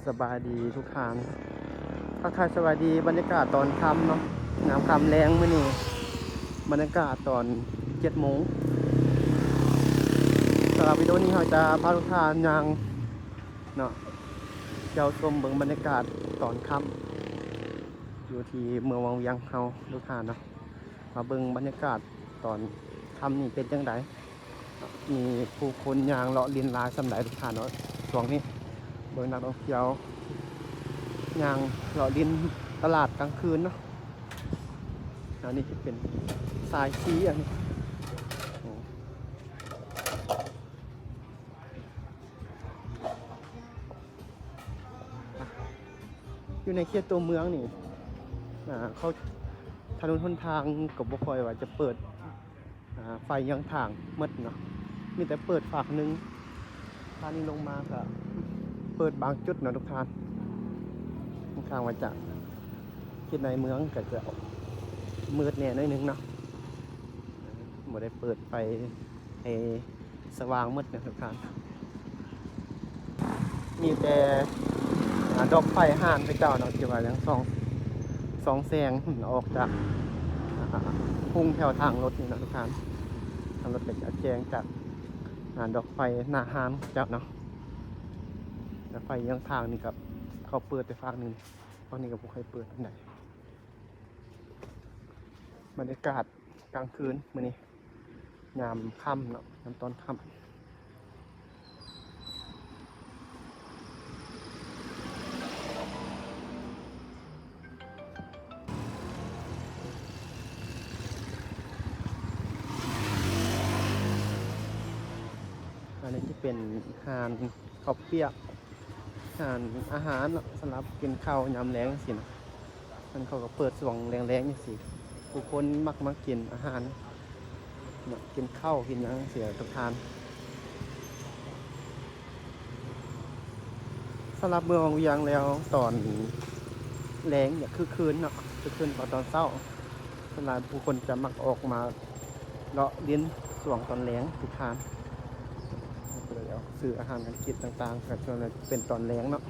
ສະບາຍດີທຸກທ່ານ ທັກທາຍສະບາຍດີ ບັນຍາກາດຕອນຄ່ຳເນາະ ຍາມຄ່ຳແລງມື້ນີ້ ບັນຍາກາດຕອນເຈັດໂມງ. ສຳລັບວິດີໂອນີ້ເຮົາຈະພາທຸກທ່ານຍ່າງເນາະ ທ່ຽວຊົມເບິ່ງບັນຍາກາດຕອນຄ່ຳ ຢູ່ທີ່ເມືອງວັງວຽງເຮົາທຸກທ່ານເນາະ ມາເບິ່ງບັນຍາກາດຕອນຄ່ຳນີ້ເປັນຈັ່ງໃດ. ມີຜູ້ຄົນຍ່າງເລາະຫຼິ້ນຫຼາຍສ່ຳໃດທຸກທ່ານເນາະ ຊ່ວງນີ້ເບິ່ງນັກທ່ອງທ່ຽວຍ່າງເລາະຫຼິ້ນຕະຫຼາດກາງຄືນເນາະ. ອັນນີ້ຈະເປັນສາຍສີ່ອັນນີ້ ຢູ່ໃນເຂດຕົວເມືອງນີ້ ອ່າ ເຂົາ ຖະໜົນຫົນທາງກໍບໍ່ຄ່ອຍວ່າຈະເປີດ ອ່າ ໄຟເຍືອງທາງໝົດເນາະ ມີແຕ່ເປີດຟາກໜຶ່ງ ທາງນີ້ລົງມາກໍເປີດບາງຈຸດເນາະທຸກທ່ານ ຂ້ອນຂ້າງວ່າຈະ ເຂດໃນເມືອງກໍຈະມືດແດ່ໜ້ອຍໜຶ່ງເນາະ ບໍ່ໄດ້ເປີດໄຟໃຫ້ ສະຫວ່າງໝົດເນາະທຸກທ່ານ ມີແຕ່ ອ່າ ດອກໄຟຮ້ານເຂົາເຈົ້າເນາະ ທີ່ວ່າຍັງສ່ອງ ສ່ອງແສງອອກຈາກ ອ່າ ຮຸ່ງແຖວທາງລົດນີ້ເນາະທຸກທ່ານ ທາງລົດກໍຈະແຈ້ງຈາກ ອ່າ ດອກໄຟໜ້າຮ້ານເຂົາເຈົ້າເນາະ ແລະ ໄຟເຍືອງທາງນີ້ກໍເຂົາເປີດແຕ່ຟາກໜຶ່ງ ຟາກນີ້ກໍບໍ່ຄ່ອຍເປີດປານໃດ. ບັນຍາກາດກາງຄືນມື້ນີ້ ຍາມຄ່ຳເນາະ ຍາມຕອນຄ່ຳ ອັນນີ້ຈະເປັນຮ້ານເຂົ້າປຽກ ຮ້ານອາຫານເນາະ ສຳລັບກິນເຂົ້າຍາມແລງຈັ່ງຊີ້ນະ. ມັນເຂົາກໍເປີດຊ່ວງແລງໆຈັ່ງຊີ້ ຜູ້ຄົນມັກມາກິນອາຫານເນາະ ກິນເຂົ້າກິນຫຍັງຈັ່ງຊີ້ທຸກທ່ານ. ສຳລັບເມືອງວັງວຽງແລ້ວ ຕອນແລງຈະຄຶກຄື້ນເນາະ ຄຶກຄື້ນກວ່າຕອນເຊົ້າ. ສ່ວນຫຼາຍຜູ້ຄົນຈະມັກອອກມາ ເລາະຫຼິ້ນຊ່ວງຕອນແລງທຸກທ່ານ ເຂົາເຈົ້າເອົາຊື້ອາຫານການກິນຕ່າງໆ ກໍສ່ວນຫຼາຍເປັນຕອນແລງເນາະ.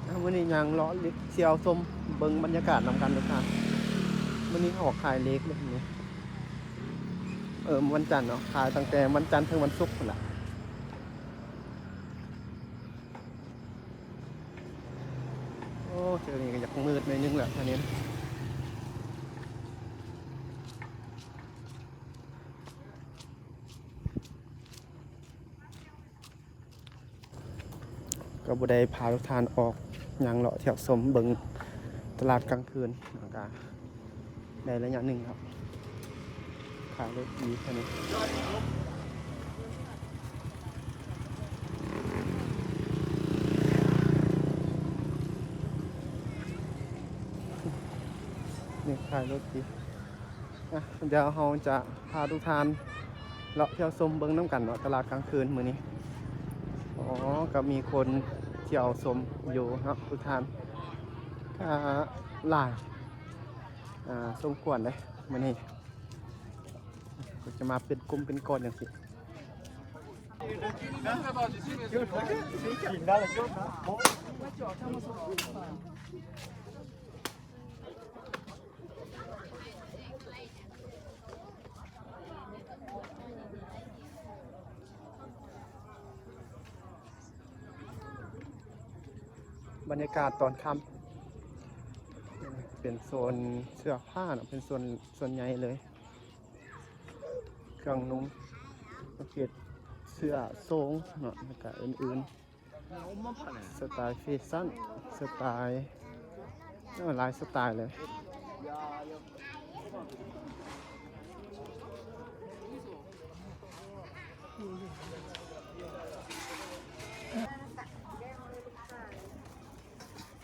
ອາ ມື້ນີ້ຍ່າງເລາະລິ ທ່ຽວຊົມເບິ່ງບັນຍາກາດນຳກັນທຸກທ່ານ. ມື້ນີ້ເຂົາກໍຂາຍເລກເດ້ມື້ນີ້ ເອີ ວັນຈັນເນາະ ຂາຍຕັ້ງແຕ່ວັນຈັນເຖິງວັນສຸກພຸ້ນລະ. ໂອ້ ເທື່ອນີ້ກໍຢາກມືດໜ້ອຍໜຶ່ງແຫຼະ ອັນນີ້ ກໍບໍ່ໄດ້ພາທຸກທ່ານອອກຍ່າງເລາະທ່ຽວຊົມເບິ່ງຕະຫຼາດກາງຄືນ ແລ້ວກໍ ໄດ້ໄລຍະໜຶ່ງແລ້ວ ຂາຍລົດດີແທ້ນີ້ ນີ້ຂາຍລົດດີ. ອ່ະ ດຽວເຮົາຈະພາທຸກທ່ານເລາະທ່ຽວຊົມເບິ່ງນຳກັນເນາະ ຕະຫຼາດກາງຄືນມື້ນີ້. ອໍ ກໍມີຄົນທ່ຽວຊົມຢູ່ເນາະທຸກທ່ານ ກໍຫຼາຍ ອ່າ ສົມຄວນເດ້ມື້ນີ້ ກໍຈະມາເປັນກຸ່ມເປັນກ້ອນຈັ່ງຊີ້. ບັນຍາກາດຕອນຄ່ຳ ເປັນໂຊນເສື້ອຜ້າເນາະ ເປັນໂຊນ ສ່ວນໃຫຍ່ເລີຍ ເຄື່ອງນຸ່ງ ປະເພດເສື້ອໂສ້ງເນາະ ແລ້ວກະອື່ນໆ ສະໄຕລ໌ແຟຊັນ ສະໄຕລ໌ ໂອ້ ຫຼາຍສະໄຕລ໌ເລີຍ.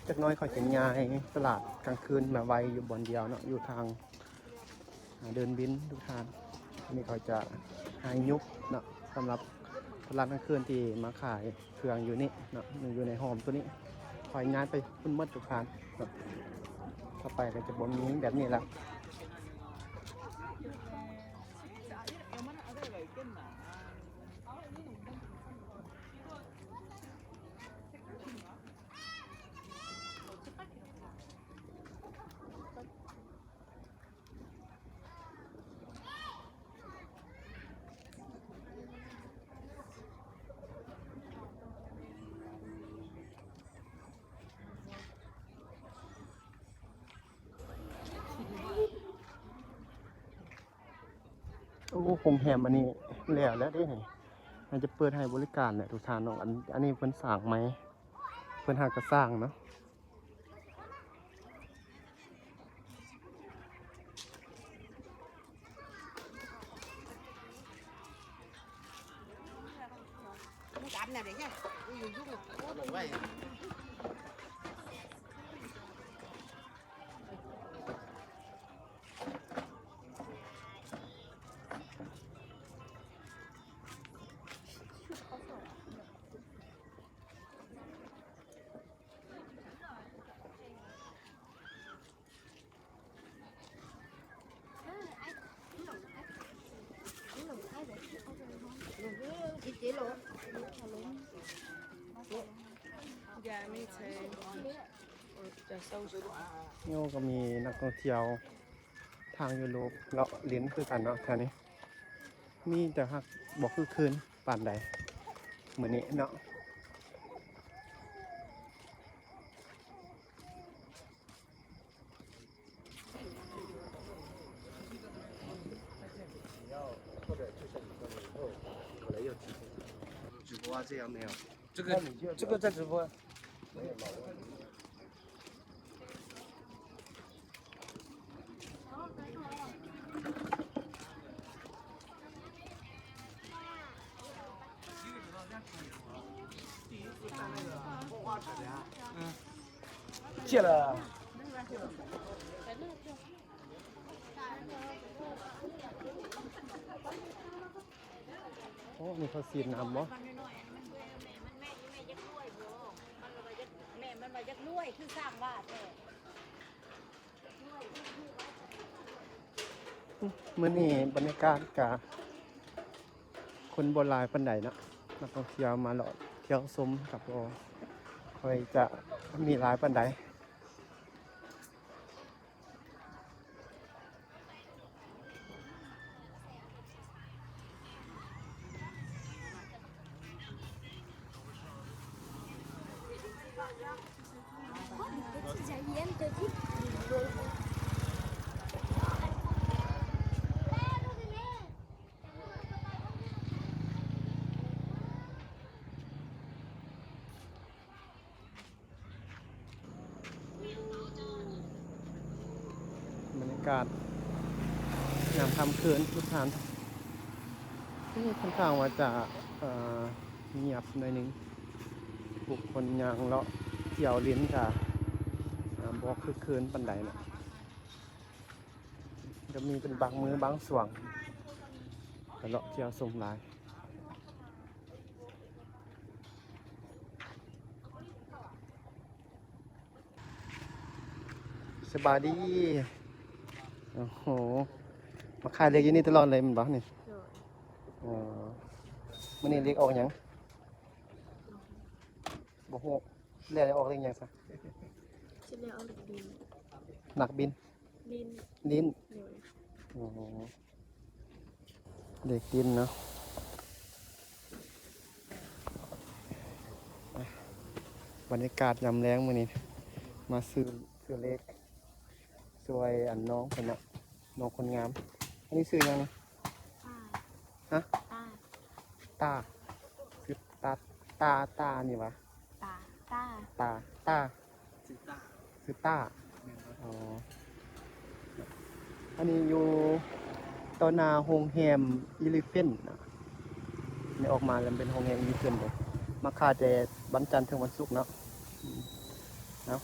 ຈັກໜ້ອຍຂ້ອຍຈະຍ້າຍຕະຫຼາດກາງຄືນມາໄວ້ຢູ່ບ່ອນດຽວເນາະ ຢູ່ທາງ ອ່າ ເດີ່ນບິນທຸກທ່ານ. ອັນນີ້ເຂົາຈະໃຫ້ຍຸບເນາະ ສຳລັບຕະຫຼາດກາງຄືນທີ່ມາຂາຍເຄື່ອງຢູ່ນີ້ເນາະ ຢູ່ໃນຮ່ອມໂຕນີ້ ຄ່ອຍຍ້າຍໄປພຸ້ນໝົດທຸກທ່ານເນາະ. ຕໍ່ໄປກໍຈະບໍ່ມີແບບນີ້ແລ້ວ. ໂຮງແຮມອັນນີ້ແລ້ວແລ້ວເດ້ນີ້ ໜ້າຈະເປີດໃຫ້ບໍລິການແຫຼະທຸກທ່ານເນາະ. ອັນ ອັນນີ້ເພິ່ນສ້າງໃໝ່ ເພິ່ນຫາກະສ້າງເນາະ. ໂອ້ ກໍມີນັກທ່ອງທ່ຽວທາງຢູໂຣບເລາະຫຼິ້ນຄືກັນເນາະແຖວນີ້. ມີແຕ່ຫາກບໍ່ຄຶກຄື້ນປານໃດມື້ນີ້ເນາະ. 这个，这个在直播。 ໂອ້ ມີເຂົາສີດນ້ຳບໍ່? ມື້ນີ້ບັນຍາກາດກະຄົນບໍ່ຫຼາຍປານໃດເນາະ, ນັກທ່ອງທ່ຽວມາເລາະທ່ຽວຊົມກະບໍ່ຄ່ອຍຈະມີຫຼາຍປານໃດ. ບັນຍາກາດຍາມຄ່ຳຄືນທຸກທ່ານ ເອີ ຄ່ອນຂ້າງວ່າຈະ ເອີ ງຽບໜ້ອຍໜຶ່ງ, ຜູ້ຄົນຍ່າງເລາະທ່ຽວຫຼິ້ນກະ ເອີ ບໍ່ຄຶກຄື້ນປານໃດເນາະ. ຈະມີເປັນບາງມື້ບາງຊ່ວງ ກະເລາະທ່ຽວຊົມຫຼາຍ. ສະບາຍດີ. ໂອ້ໂຫ ມາຂາຍເລກຢູ່ນີ້ຕະຫຼອດເລີຍແມ່ນບໍ່ນີ້? ໂດຍ. ອໍ ມື້ນີ້ເລກອອກຫຍັງ? ບໍ່ຮູ້. ແລ້ວອອກເລກຫຍັງຊະ? ຊິແລ້ວອອກເລກບິນ. ນັກບິນ? ຫຼິ້ນ. ຫຼິ້ນ. ໂດຍ. ອໍ ເລກຫຼິ້ນເນາະ. ບັນຍາກາດຍາມແລງມື້ນີ້ ມາຊື້ ຊື້ເລກຊ່ວຍອັນນ້ອງເພິ່ນເນາະ, ນ້ອງຄົນງາມ. ອັນນີ້ຊື່ຫຍັງນີ້? ຕາ. ຮະ? ຕາ. ຕາ. ຊື່ຕາ ຕາ ຕານີ້ຫວາ? ຕາ ຕາ ຕາ ຕາ ຊື່ຕາ ຊື່ຕາ. ອໍ ອັນນີ້ຢູ່ຕໍ່ໜ້າໂຮງແຮມ Elephant ນະ. ນີ້ອອກມາແລ້ວເປັນໂຮງແຮມ Elephant ເດ້. ມາຂາຍແຕ່ວັນຈັນເຖິງວັນສຸກເນາະ. ເອົາ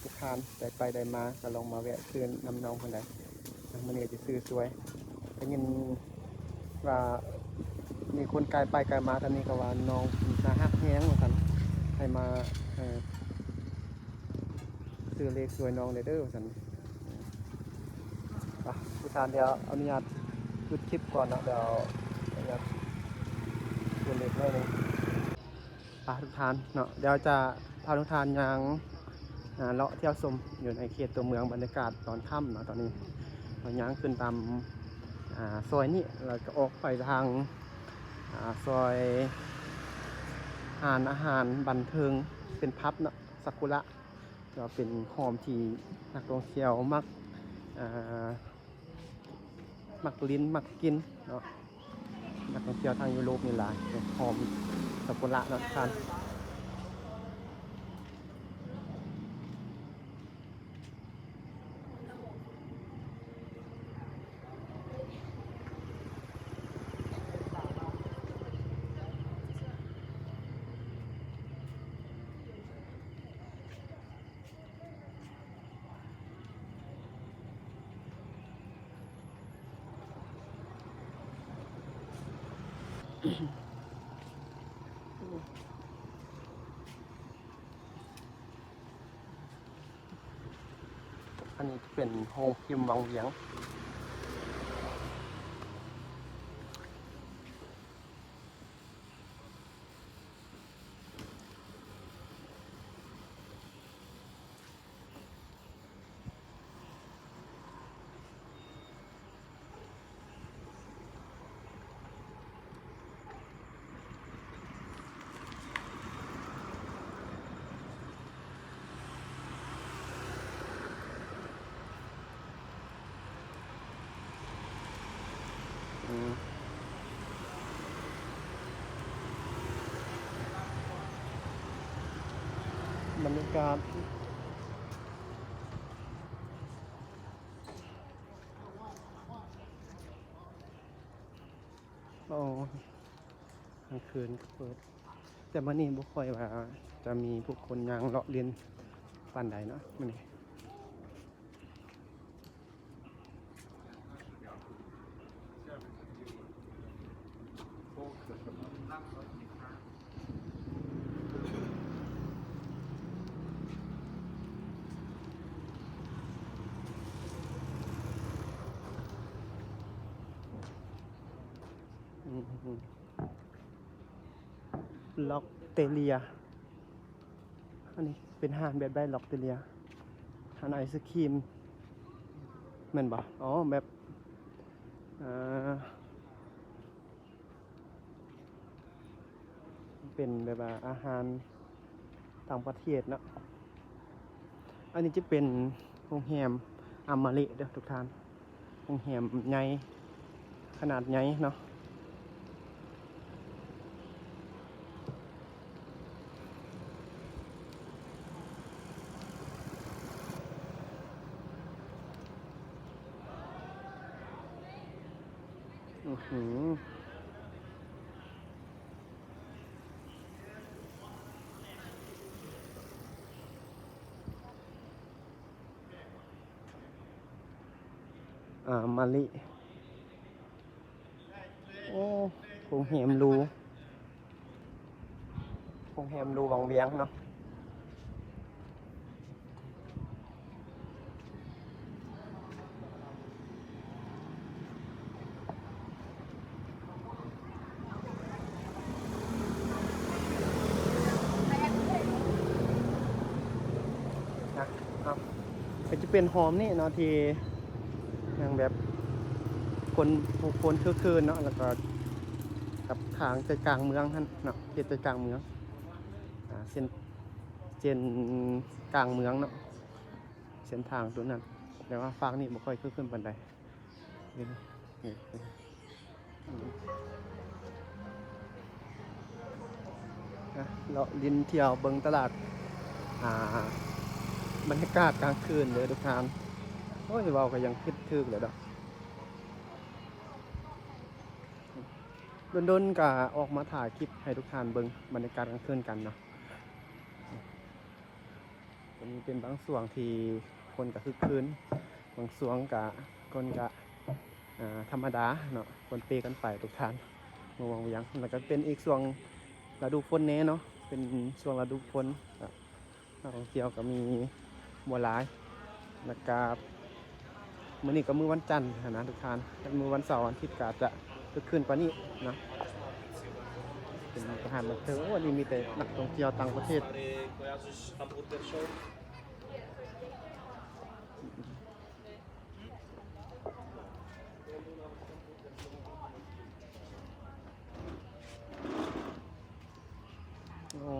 ທຸກທ່ານ ໄດ້ໄປໄດ້ມາກໍລອງມາແວະຊື້ນຳນ້ອງເພິ່ນໄດ້. ມື້ນີ້ຈະຊື້ຊ່ວຍ ໄດ້ຍິນວ່າມີຄົນກາຍໄປກາຍມາທາງນີ້ ກໍວ່ານ້ອງໜ້າຮັກແຮງວ່າຊັ້ນ ໃຫ້ມາ ເອີ ຊື້ເລກຊ່ວຍນ້ອງແດ່ເດີວ່າຊັ້ນ. ອ່ະ ທຸກທ່ານ ດຽວອະນຸຍາດຢຸດຄລິບກ່ອນເນາະ, ດຽວອະນຸຍາດຊື້ເລກໜ້ອຍໜຶ່ງ. ພາທຸກທ່ານເນາະ ດຽວຈະພາທຸກທ່ານຍ່າງ ອ່າ ເລາະທ່ຽວຊົມຢູ່ໃນເຂດຕົວເມືອງ ບັນຍາກາດຕອນຄ່ຳເນາະ. ຕອນນີ້ເຮົາຍ່າງຂຶ້ນຕາມ ອ່າ ຊອຍນີ້ ແລ້ວກໍອອກໄປທາງ ອ່າ ຊອຍຮ້ານອາຫານບັນເທີງ ເປັນຜັບເນາະ ຊາກຸຣະ ກໍເປັນຫ້ອງທີ່ນັກທ່ອງທ່ຽວມັກ ອ່າ ມັກຫຼິ້ນມັກກິນເນາະ. ທ່ອງທ່ຽວທາງຢູໂຣບນີ້ຫຼາຍ ຫອມຊາກຸຣະເນາະທ່ານ. ອັນນີ້ຈະເປັນໂຮງພິມວັງວຽງ. ອືມ ບັນຍາກາດ ໂອ້ ກາງຄືນກໍເປີດ ແຕ່ມື້ນີ້ບໍ່ຄ່ອຍວ່າຈະມີຜູ້ຄົນຍ່າງເລາະຫຼິ້ນປານໃດເນາະມື້ນີ້. ອືມ ລັອກເຕເລຍ ອັນນີ້ເປັນຮ້ານແບບໃດ? ລັອກເຕເລຍ ຮ້ານໄອສະຄຣີມແມ່ນບໍ່? ອໍ ແບບ ເອີ ເປັນແບບວ່າອາຫານຕ່າງປະເທດເນາະ. ອັນນີ້ຈະເປັນໂຮງແຮມອາມາລິເດີທຸກທ່ານ. ໂຮງແຮມໃຫຍ່ ຂະໜາດໃຫຍ່ເນາະ. ອືຫື ອາມາລິ ໂອ້ ໂຮງແຮມຫຼູ ໂຮງແຮມຫຼູວັງວຽງເນາະ. ນະ ເອົາ ກໍຈະເປັນຮ່ອມນີ້ເນາະ ທີ່ຍັງແບບຄົນ ຜູ້ຄົນຄຶກຄື້ນເນາະ ແລ້ວກໍກັບທາງໃຈກາງເມືອງຫັ້ນເນາະ ເຂດໃຈກາງເມືອງ ອ່າ ເສັ້ນ ເສັ້ນກາງເມືອງເນາະ ເສັ້ນທາງໂຕນັ້ນ ແຕ່ວ່າຟາກນີ້ບໍ່ຄ່ອຍຄຶກຄື້ນປານໃດ. ນີ້ ນີ້ ນີ້ ອ່ະ ເລາະຫຼິ້ນທ່ຽວເບິ່ງຕະຫຼາດ ອ່າ ບັນຍາກາດກາງຄືນເດີທຸກທ່ານ. ໂອ້ຍ ເວົ້າກໍຍັງຜິດຖືກແຫຼະດອກ. ດົນໆ ກໍອອກມາຖ່າຍຄລິບໃຫ້ທຸກທ່ານເບິ່ງບັນຍາກາດກາງຄືນກັນເນາະ. ກໍມີເປັນບາງຊ່ວງທີ່ຄົນກໍຄຶກຄື້ນ ບາງຊ່ວງກະ ຄົນກະ ອ່າ ທຳມະດາເນາະ ປົນເປກັນໄປທຸກທ່ານ ເມືອງວັງວຽງ. ແລ້ວກະເປັນອີກຊ່ວງລະດູຝົນແດ່ເນາະ ເປັນຊ່ວງລະດູຝົນ ກະນັກທ່ອງທ່ຽວກະມີບໍ່ຫຼາຍ. ແລ້ວກະມື້ນີ້ກະມື້ວັນຈັນຫັ້ນນະທຸກທ່ານ ຄັນມື້ວັນເສົາວັນອາທິດກະອາດຈະຄຶກຄື້ນກວ່ານີ້ເນາະ ເປັນສະຖານບັນເທີງ. ໂອ້ ອັນນີ້ມີແຕ່ນັກທ່ອງທ່ຽວຕ່າງປະເທດ. ໂອ້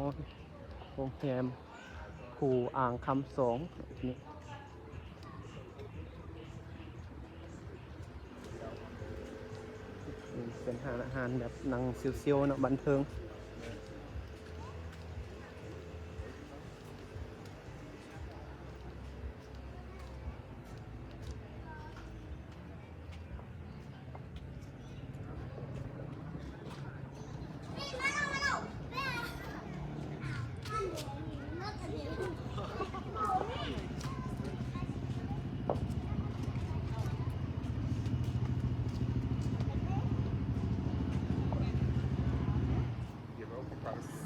ໂຮງແຮມພູອ່າງຄຳສອງນີ້. ປັນຮ້ານອາຫານແບບນັ່ງຊິວໆເນາະ ບັນເທີງ.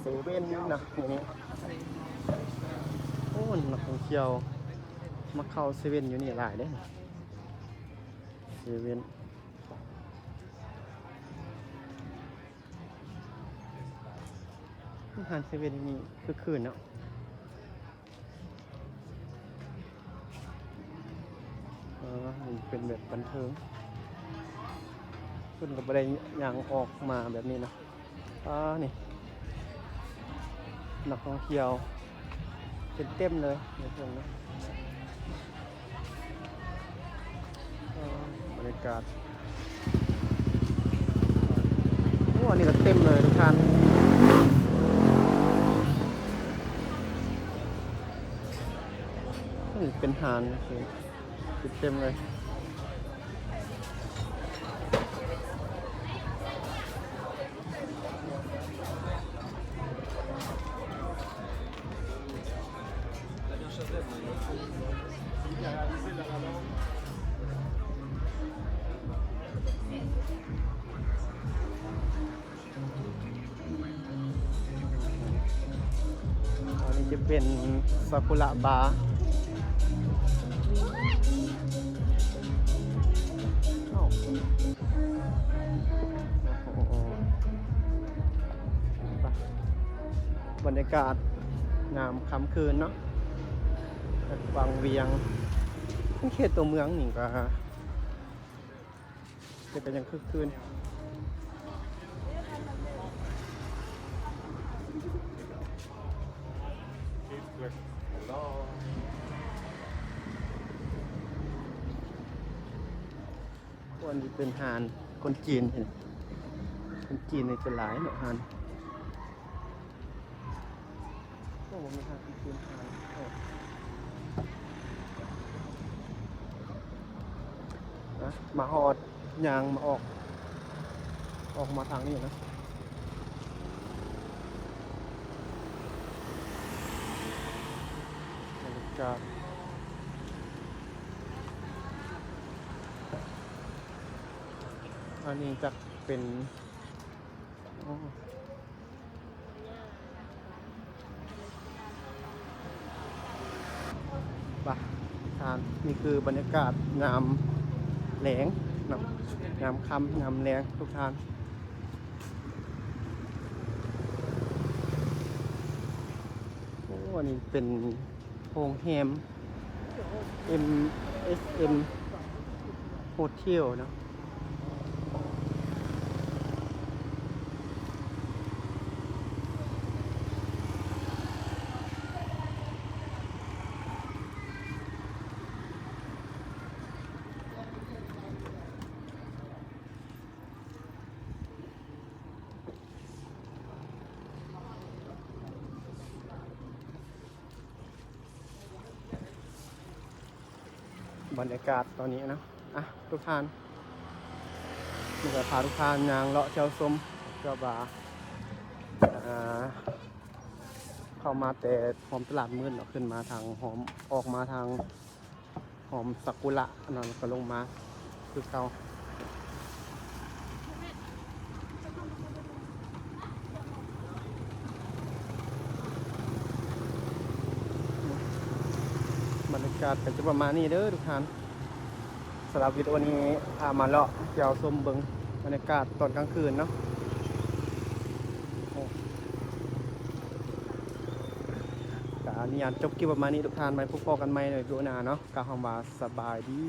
ເຊເວັ່ນນະ ນີ້ ໂອ້ ນັກທ່ອງທ່ຽວມາເຂົ້າເຊເວັ່ນຢູ່ນີ້ຫຼາຍເດ້. ເຊເວັ່ນ ຮ້ານເຊເວັ່ນນີ້ຄຶກຄື້ນເນາະ. ເອີ ມັນເປັນແບບບັນເທີງ ເພິ່ນກໍບໍ່ໄດ້ຍ່າງອອກມາແບບນີ້ນະ. ອ່າ ນີ້ ນັກທ່ອງທ່ຽວເຕັມໆເລີຍໃນເພິ່ນນະ. ເອີ ບັນຍາກາດ ໂອ້ ອັນນີ້ກໍເຕັມເລີຍທຸກທ່ານ. ນີ້ເປັນຮ້ານ ເຕັມເລີຍ. ອັນນີ້ຈະເປັນຊາກຸຣະບາ. ອ້າວ ໂອ້ໂຫ ບັນຍາກາດຍາມຄ່ຳຄືນເນາະ ວັງວຽງ ເຂດຕົວເມືອງນີ້ກໍ ແຕ່ກໍຍັງຄຶກຄື້ນ. ອັນນີ້ເປັນຮ້ານຄົນຈີນ ຄົນຈີນນີ້ຈະຫຼາຍເນາະຮ້ານ. ໂອ້ ບໍ່ມີທາງທີ່ຂຶ້ນທາງ ໂອ້ ນະ ມາຮອດ ຍ່າງມາອອກ ອອກມາທາງນີ້ນະ ບັນຍາກາດ ອັນນີ້ຈະເປັນ ໂອ້ ໄປ ທ່ານ ນີ້ຄືບັນຍາກາດຍາມແລງເນາະ ຍາມຄ່ຳ ຍາມແລງ ທຸກທ່ານ. ໂອ້ ອັນນີ້ເປັນ ໂຮງແຮມ ເອັມ ເອັສ ເອັມ ໂຮເທວເນາະ. ບັນຍາກາດຕອນນີ້ເນາະ ອ່ະ ທຸກທ່ານ ນີ້ກໍພາທຸກທ່ານຍ່າງເລາະທ່ຽວຊົມ ເພື່ອວ່າ ອ່າ ເຂົ້າມາແຕ່ຮ່ອມຕະຫຼາດມືດເນາະ ຂຶ້ນມາທາງຮ່ອມ ອອກມາທາງ ຫອມຊາກຸຣະ ອັນນັ້ນກໍລົງມາຄືເກົ່າ. ບັນຍາກາດກໍຈະປະມານນີ້ເດີທຸກທ່ານ. ສຳລັບວິດີໂອນີ້ ພາມາເລາະທ່ຽວຊົມເບິ່ງບັນຍາກາດຕອນກາງຄືນເນາະ. ກໍອະນຸຍາດຈົບຄລິບປະມານນີ້ທຸກທ່ານ. ໄວ້ພົບພໍ້ກັນໃໝ່ໃນວິດີໂອໜ້າເນາະ. ກ່າວຄຳວ່າສະບາຍດີ.